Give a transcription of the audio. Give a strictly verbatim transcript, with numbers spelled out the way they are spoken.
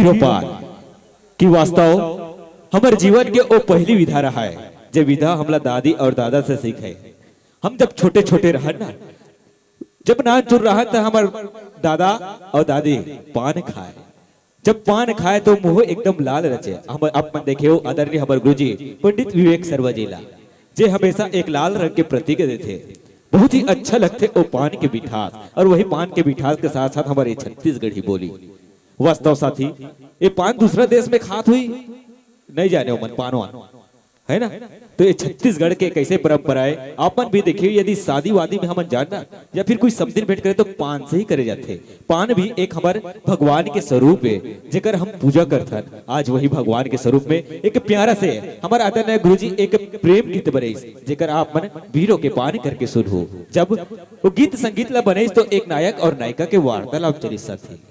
प्योपार कि वास्तव हमर जीवन के ओ पहली विधा रहा है, जे विधा हमला दादी और दादा से सीखे। हम जब छोटे-छोटे रहन ना, जब नानचुन रहन, त हमर दादा और दादी पान खाए। जब पान खाए, तो मुंह एकदम लाल रचे। हम, आप मन देखे हो, आदरणीय हमर गुरुजी पंडित विवेक शर्मा जी ला, जे हमेशा एक लाल रंग के प्रतीक देथे। बहुत ही अच्छा लगथे ओ पान के मिठास, और वही पान के मिठास के साथ-साथ हमर ये छत्तीसगढ़ी बोली। वास्तव साथी, ये पान दूसरा देश में खात हुई, नहीं जाने ओमन पान वान, है ना? तो ये छत्तीसगढ़ के कैसे परंपरा है, आप मन भी देखिए, यदि शादी वादी में हमन जान ना, या फिर कोई समदिन भेंट करे, तो पान से ही करे जाथे। पान भी एक हमर भगवान के स्वरूप है, जेकर हम पूजा करथन। आज वही भगवान के स्वरूप में एक प्यारा से हमर आदरणीय गुरुजी एक प्रेम गीत बनइस, जेकर आप मन बीरो के पान करके सुनहु। जब वो गीत संगीत ला बनइस, तो एक नायक और नायिका के वार्तालाप चलिस साथी।